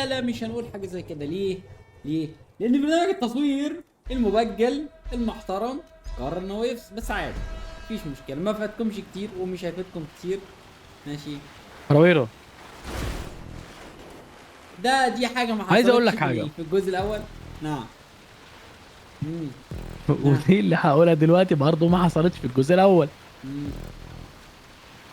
لا لا مش هنقول حاجة زي كده. ليه؟ ليه؟ لان برنامج التصوير المبجل المحترم قرر ان هو يفصل، بس عادي مفيش مشكلة، ما فاتكمش كتير ومش هيفوتكم كتير. ماشي رويرو ده دي حاجة ما عايز اقول حصلتش لك حاجة. في الجزء الاول. نعم. ودي اللي هقولها دلوقتي برضه ما حصلتش في الجزء الاول.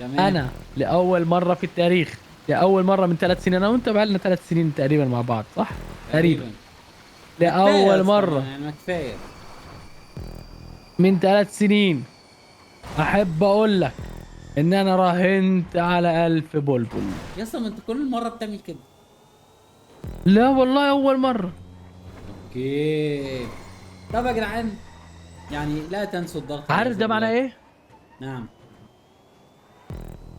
تمام. انا لاول مرة في التاريخ، لاول مرة من 3 سنين، انا وانت بقالنا 3 سنين تقريبا مع بعض صح؟ تقريبا. لاول مرة يعني كفاية من 3 سنين احب اقول لك ان انا راهنت على 1000 بلبل. يا اسطى ما انت كل مرة بتعمل كده. لا والله اول مرة. okay طب يا جدعان يعني لا تنسوا الضغط. عارف ده معناه ايه؟ نعم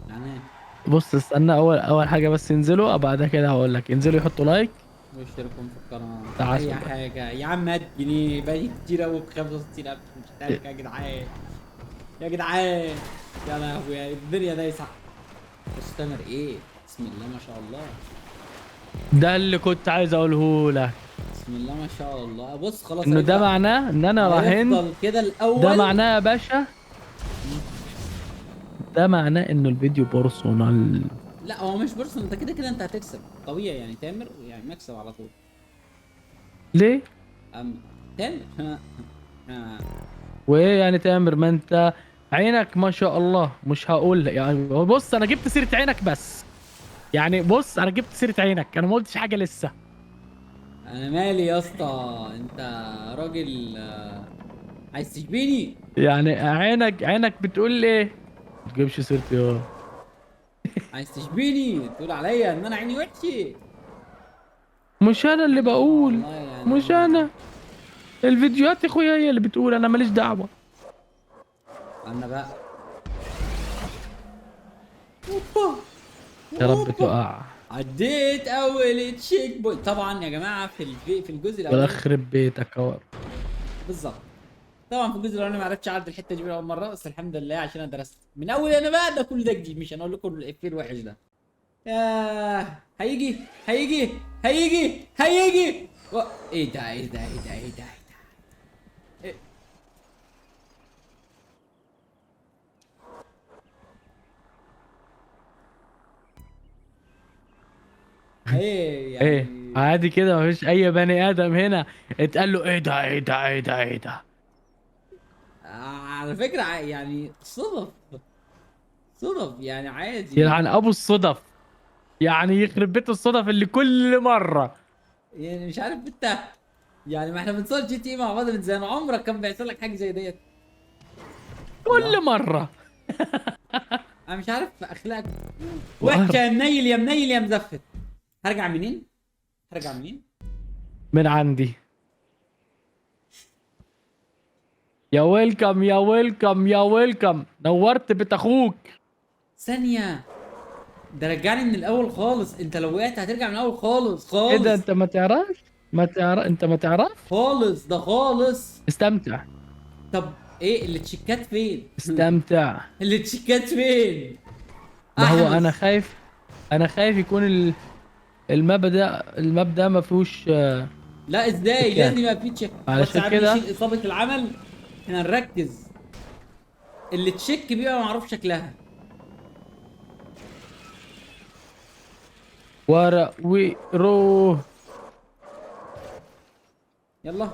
معناه بص استنى، اول حاجة بس ينزلوا، بعد كده هقول لك. انزلوا يحطوا like واشتركوا في القناة، اي حاجة يا عم. هات جنيه بقالي كتير قوي ب 65000 مشترك يا جدعان، يا جدعان يا لهوي الدنيا دايسه. بص تامر ايه، بسم الله ما شاء الله. ده اللي كنت عايز اقوله لك. بسم الله ما شاء الله. بص خلاص انه ده معناه ان انا راهنت كده الاول. ده معناه يا باشا، ده معناه انه الفيديو personal. لا هو مش personal، انت كده كده انت هتكسب طبيعي يعني. تامر يعني مكسب على طول. ليه؟ تامر وايه يعني تامر؟ ما انت عينك ما شاء الله، مش هقول يعني. بص انا جبت سيره عينك بس يعني، بص انا جبت سيره عينك، انا ما قلتش حاجة لسه. انا مالي يا اسطى، انت راجل عايز تشبيني يعني. عينك بتقول لي ايه؟ ما تجيبش سيرتي. اه عايز تشبيني، تقول عليا ان انا عيني وحشة. مش انا اللي بقول يعني مش انا، الفيديوهات يا اخويا هي اللي بتقول، انا ماليش دعوه. انا بقى اوبا يا رب تقع. عديت اول checkpoint. طبعا يا جماعة في الجزء الاول يخرب بيتك اهو بالظبط. طبعا في الجزء الاولاني ما عرفتش اعدي الحتة دي من اول مرة، بس الحمد لله عشان انا درست من اول. انا بقى ده كل ده جديد، مش هنقول لكم الافيه الوحش ده. هيجي هيجي هيجي هيجي ايه ده ايه ده ايه ده ايه ده ايه؟ ايه يعني ايه عادي كده، مفيش اي بني ادم هنا اتقال له ايه ده ايه ده ايه ده ايه ده. على فكرة يعني صدف صدف يعني عادي. يلعن ابو الصدف يعني، يخرب بيت الصدف اللي كل مرة يعني. مش عارف انت يعني، ما احنا بنصور GTA مع بعض من زمان، عمرك كان بيحصل لك حاجة زي ديت؟ كل مرة. انا مش عارف اخلاقك وحشة يا منيل يا منيل يا مزفت. هرجع منين؟ هرجع منين؟ من عندي. يا welcome يا welcome يا welcome، نورت بيت اخوك. ثانية ده رجعني من الاول خالص. انت لو وقعت هترجع من الاول خالص خالص. ايه ده انت ما تعرفش؟ ما تعرف انت ما تعرف خالص ده خالص. استمتع. طب ايه اللي تشيكات فين؟ استمتع. اللي تشيكات فين؟ ما هو انا خايف، انا خايف يكون المبدأ ما فيهوش. لا ازاي لازم يبقى فيه check. علشان كده نشيل اصابة العمل، احنا نركز. اللي check بيبقى معروف شكلها. ورق وروه. يلا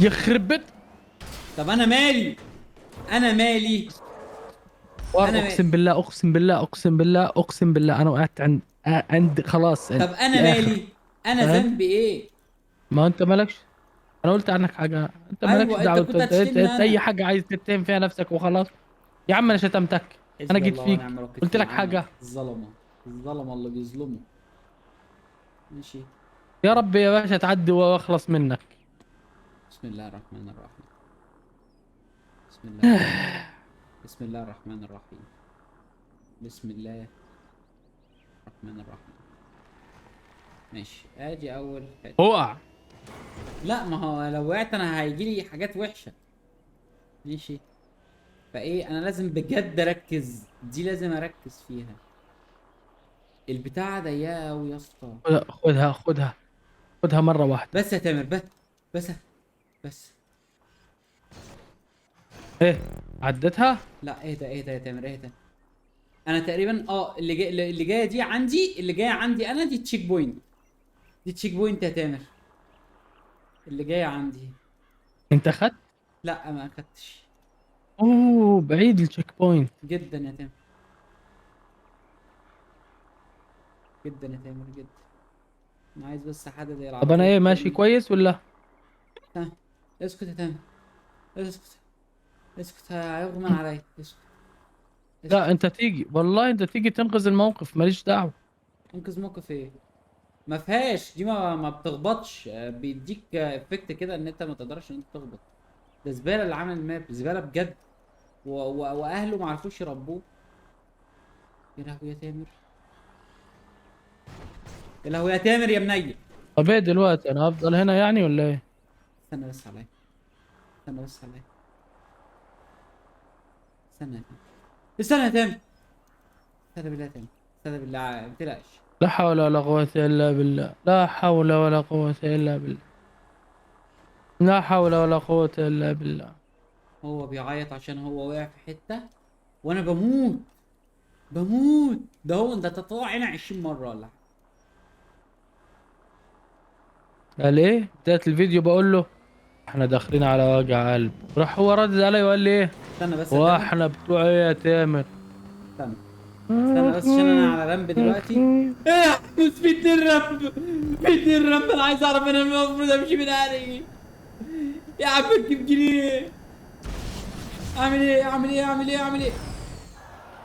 يخرب بيت. طب انا مالي، انا مالي. أنا اقسم بالله اقسم بالله اقسم بالله اقسم بالله انا وقعت عند خلاص. طب انا مالي، انا ذنبي ايه؟ ما انت مالكش، انا قلت عنك حاجة، انت مالكش دعوه. انت اي حاجة عايز تتهم فيها نفسك وخلاص. يا عم انا شتمتك، انا جيت فيك قلت لك حاجة. الظلمة الظلمة اللي بيظلموا. ماشي يا رب يا باشا تعدي واخلص منك. بسم الله الرحمن الرحيم. بسم الله بسم الله الرحمن الرحيم. بسم الله الرحمن الرحيم. ماشي ادي اول حتة. اقع. لا ما هو لو وقعت انا هيجي لي حاجات وحشة. ماشي فايه انا لازم بجد اركز، دي لازم اركز فيها. البتاعه ضيقه قوي يا اسطى. خدها خدها خدها مرة واحدة. بس يا تامر، بس بس بس. ايه عدتها؟ لا اهدى اهدى يا تامر اهدى. انا تقريبا اللي جاي، اللي جاية دي عندي، اللي جاية عندي انا دي checkpoint، دي checkpoint يا تامر اللي جاية عندي. انت اخدت؟ لا ما اخدتش. اوه بعيد ال checkpoint جدا يا تامر، جدا يا تامر جدا. انا عايز بس احدد العربية. طب انا ايه ماشي كويس ولا؟ ها اسكت يا تامر، اسكت اسكت، هيغمى عليا. اسكت. لا انت تيجي، والله انت تيجي تنقذ الموقف، ماليش دعوه. انقذ موقف ايه؟ ما فيهاش دي، ما بتخبطش، بيديك effect كده ان انت ما تقدرش ان انت تخبط. ده زبالة اللي عامل ال map، زبالة بجد، واهله ما عرفوش يربوه. يا لهوي يا تامر، يا لهوي يا تامر يا منيل. طب ايه دلوقتي انا هفضل هنا يعني ولا ايه؟ استنى بس عليا، استنى بس عليا، استنى يا تامر، استنى يا تامر، استنى بالله يا تامر، استنى بالله، ما تقلقش. لا حول ولا قوة إلا بالله، لا حول ولا قوة إلا بالله، لا حول ولا قوة إلا بالله. هو بيعيط عشان هو وقع في حتة وأنا بموت بموت. ده هو ده تطلع هنا 20 مرة ولا حاجة. قال إيه؟ بداية الفيديو بقول له إحنا داخلين على وجع قلب، راح هو ردد علي وقال لي إيه؟ استنى بس، وإحنا بتوع إيه يا تامر؟ استنى استنى بس عشان انا على ramp دلوقتي. ايه بس في 2 ramp، في 2 ramp، انا عايز اعرف انا المفروض امشي من انهي. يا عم تجيب جنيه. اعمل ايه اعمل ايه اعمل ايه اعمل ايه؟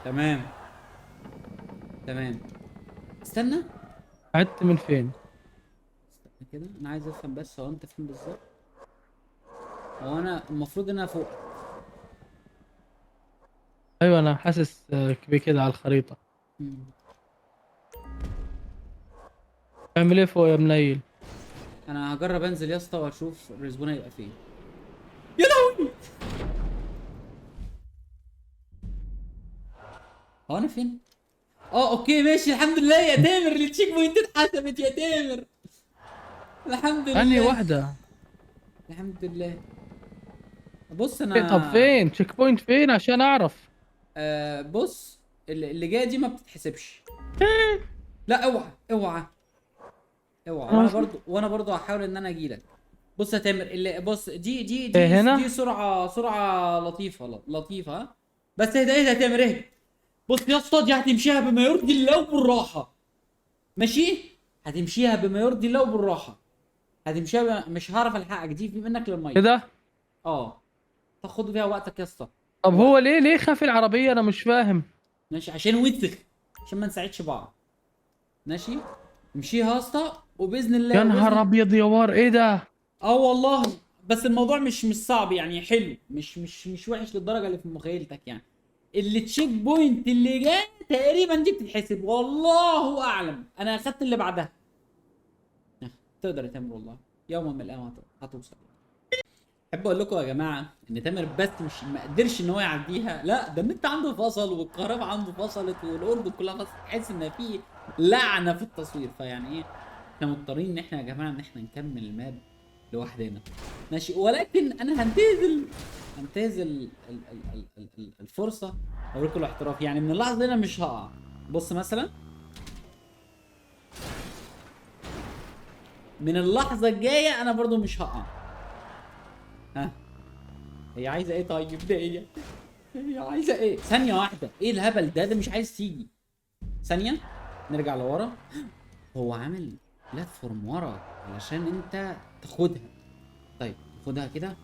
تمام تمام. استنى، عدت من فين؟ استنى كده، انا عايز افهم بس هو انت فين بالظبط؟ هو انا المفروض ان انا فوق. ايوه انا حاسس بكده على الخريطة. اعمل ايه فوق يا منيل؟ انا هجرب انزل يا اسطى واشوف ال respawn هيبقى فين. يا لهوي، هو انا فين؟ okay ماشي الحمد لله يا تامر، ال checkpoint اتحسبت يا تامر، الحمد لله. انهي واحدة؟ الحمد لله. بص انا طب فين checkpoint فين عشان اعرف؟ بص اللي جاية دي ما بتتحسبش. لا اوعى اوعى اوعى. وانا برضو هحاول ان انا اجي لك. بص يا تامر، اللي بص دي دي دي هنا؟ دي سرعة، سرعة لطيفة لطيفة، بس اهدى اهدى يا تامر اهدى. بص يا اسطى دي هتمشيها بما يرضي الله وبالراحه، ماشي؟ هتمشيها بما يرضي الله وبالراحه، هتمشيها مش هعرف الحقك، دي في منك للمية كده. تاخد فيها وقتك يا اسطى. طب هو ليه خاف العربية؟ انا مش فاهم. ماشي عشان وسخ، عشان ما نساعدش بعض. ماشي امشيها يا اسطى وباذن الله. يا نهار ابيض يا وار، ايه ده؟ والله بس الموضوع مش صعب يعني، حلو، مش مش مش وحش للدرجة اللي في مخيلتك يعني. اللي checkpoint اللي جاي تقريبا دي بتتحسب، والله اعلم. انا اخدت اللي بعدها. تقدر يا تامر والله، يوما من الايام هتوصل. احب اقول لكم يا جماعة ان تامر بس مش ما قدرش ان هو يعديها، لا ده النت عنده فصل والكهرباء عنده فصلت والاردن كلها فصلت، تحس ان في لعنه في التصوير. فيعني ايه، احنا مضطرين ان احنا يا جماعة ان احنا نكمل ال map لوحدنا، ماشي؟ ولكن انا هنتهز الفرصة اوريكم الاحتراف. يعني من اللحظة دي انا مش هقع. بص مثلا من اللحظة الجاية انا برضو مش هقع. ها هي عايزه ايه؟ طيب ده هي عايزه ايه؟ ثانية واحدة، ايه الهبل ده؟ ده مش عايز تيجي. ثانية نرجع لورا. هو عامل بلاتفورم ورا علشان انت تاخدها. طيب خدها كده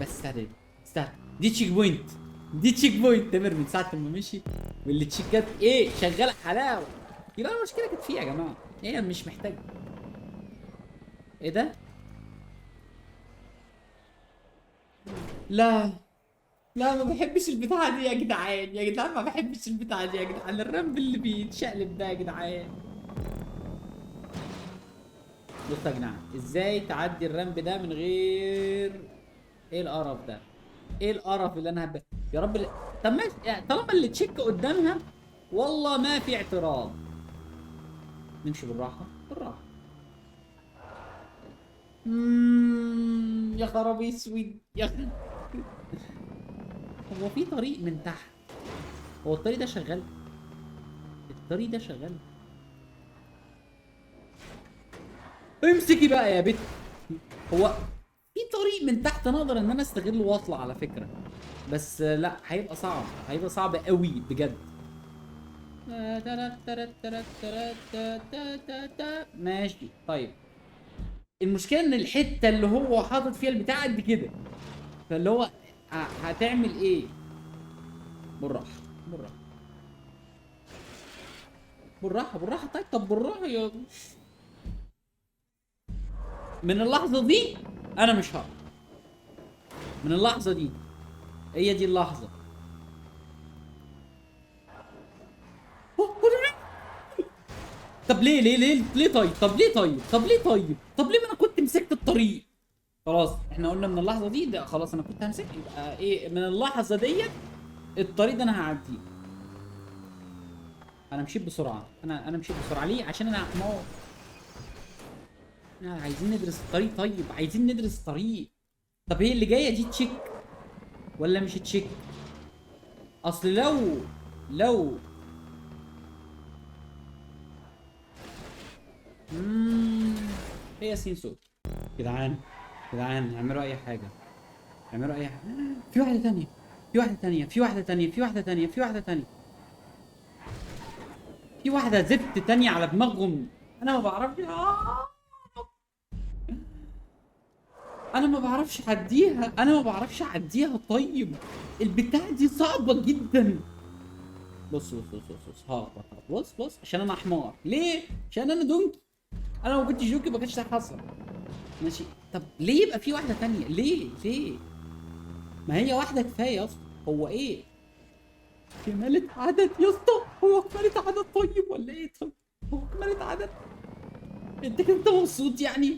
بس، استهدى استهدى. دي checkpoint، دي checkpoint. تامر من ساعة ما مشي واللي تشيكات ايه شغالة حلاوة. يبقى المشكلة كانت فيه يا جماعة، هي مش محتاجه. ايه ده؟ لا لا ما بحبش البتاعه دي يا جدعان، يا جدعان ما بحبش البتاعه دي يا جدعان، ال ramp اللي بيتشقلب ده يا جدعان. بصوا يا جدعان ازاي تعدي ال ramp ده من غير ايه القرف ده؟ ايه القرف اللي انا هب يا رب طب ماشي يعني، طالما اللي check قدامها والله ما في اعتراض. نمشي بالراحة بالراحة. يا خرابي اسود يا خرابي. هو في طريق من تحت، هو الطريق ده شغال؟ الطريق ده شغال. امسكي بقى يا بت. هو في طريق من تحت انا اقدر ان انا استغله واطلع على فكرة، بس لا هيبقى صعب، هيبقى صعب قوي بجد. ماشي طيب. المشكلة ان الحتة اللي هو حاطط فيها البتاع قد كده، فاللي هو هتعمل ايه؟ بالراحة بالراحة بالراحة بالراحة. طيب طب بالراحة يا من اللحظة دي انا مش هقف. من اللحظة دي، هي دي اللحظة. طب ليه ليه ليه ليه طيب؟ طب ليه طيب؟ طب ليه طيب؟ طب ليه ما انا كنت مسكت الطريق؟ خلاص احنا قلنا من اللحظة دي ده خلاص انا كنت همسك، يبقى ايه من اللحظة ديت الطريق ده انا هعديه. انا مشيت بسرعة، انا مشيت بسرعة ليه؟ عشان انا حمار. عايزين ندرس الطريق. طيب عايزين ندرس الطريق. طب هي اللي جاية دي check ولا مش check؟ اصل لو هي سين سود. جدعان جدعان اعملوا اي حاجة، اعملوا اي حاجة. في واحدة ثانية، في واحدة ثانية، في واحدة ثانية، في واحدة ثانية، في واحدة ثانية، في واحدة زفت ثانية على دماغهم. انا ما بعرفش، انا ما بعرفش اعديها، انا ما بعرفش اعديها. طيب البتاعه دي صعبة جدا. بص بص بص بص هخبط. بص بص عشان انا حمار. ليه؟ عشان انا donkey. انا لو كنت جوكي ما كانش ده حصل. ماشي. طب ليه يبقى في واحدة ثانية؟ ليه ليه؟ ما هي واحدة كفاية يا اسطى. هو ايه؟ كمالة عدد يا اسطى. هو كمالة عدد طيب ولا ايه؟ طب هو كمالة عدد؟ انت كنت مبسوط يعني؟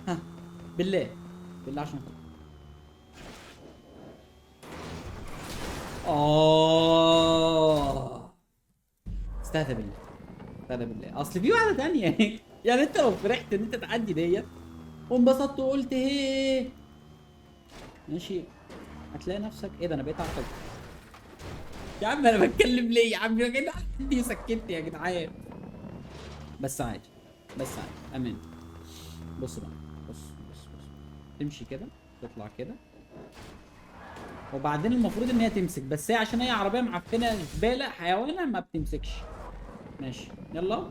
ها بالله بالله عشان خاطر. استهدى بالله، استهدى بالله. اصل في واحدة ثانية. يعني انت لو فرحت ان انت تعدي ديت وانبسطت وقلت هي ماشي، هتلاقي نفسك ايه ده انا بقيت اعطل يا عم. انا بتكلم ليه يا عم؟ يا جدعان دي سكتني يا جدعان. بس عادي، بس عادي، امان. بص بقى، بص بص بص، تمشي كده، تطلع كده، وبعدين المفروض ان هي تمسك، بس هي عشان هي عربية معفنه زبالة حيوانه ما بتمسكش. ماشي يلا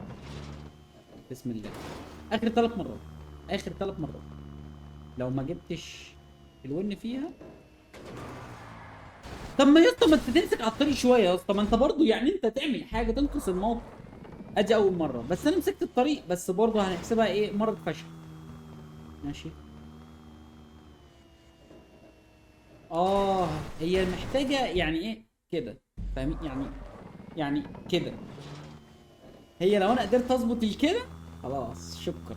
بسم الله. اخر 3 مرات، اخر 3 مرات لو ما جبتش الون فيها. طب ما يا اسطى ما انت تمسك على الطريق شوية يا اسطى، ما انت برضو يعني انت تعمل حاجة تنقص الموقف. ادي اول مرة بس انا مسكت الطريق، بس برضو هنحسبها ايه؟ مرة فشل. ماشي. هي محتاجه يعني ايه كده، فاهمين؟ يعني كده. هي لو انا قدرت اظبط الكده خلاص شكرا.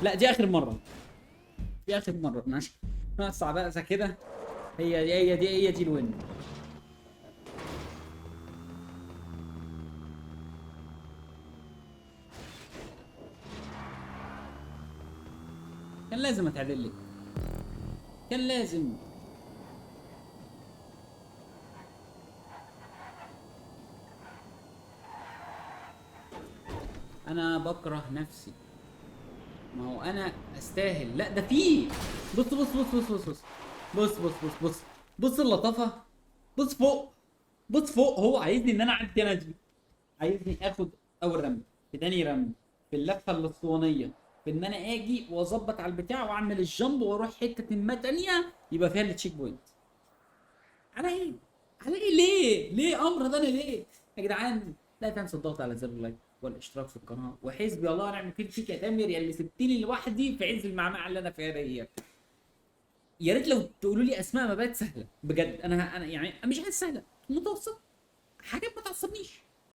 لا دي اخر مرة، دي اخر مرة. ماشي نقصع بقى كده. هي دي هي دي الوين. كان لازم اتعدل لك، كان لازم. انا بكره نفسي، ما هو انا استاهل. لا ده فيه. بص بص بص بص بص بص بص بص بص بص بص اللطافه. بص فوق، بص فوق. هو عايزني ان انا اعدي انا دي، عايزني اخد اول رمي في تاني رمي في اللفة الاسطوانيه، في ان انا اجي واظبط على البتاع واعمل ال jump واروح حتة ما تانية يبقى فيها ال checkpoint. على ايه؟ على ايه؟ ليه؟ ليه امر ده انا ليه؟ يا جدعان لا تنسوا الضغط على زر ال like والاشتراك في القناة، وحسبي الله ونعم الوكيل فيك يا تامر يا اللي سبتني لوحدي في عز المعمعة اللي انا فيها ديت. يا ريت لو تقولوا لي اسماء مبادئ سهلة بجد. انا يعني مش عايز سهلة، متوسط، حاجات ما تعصبنيش.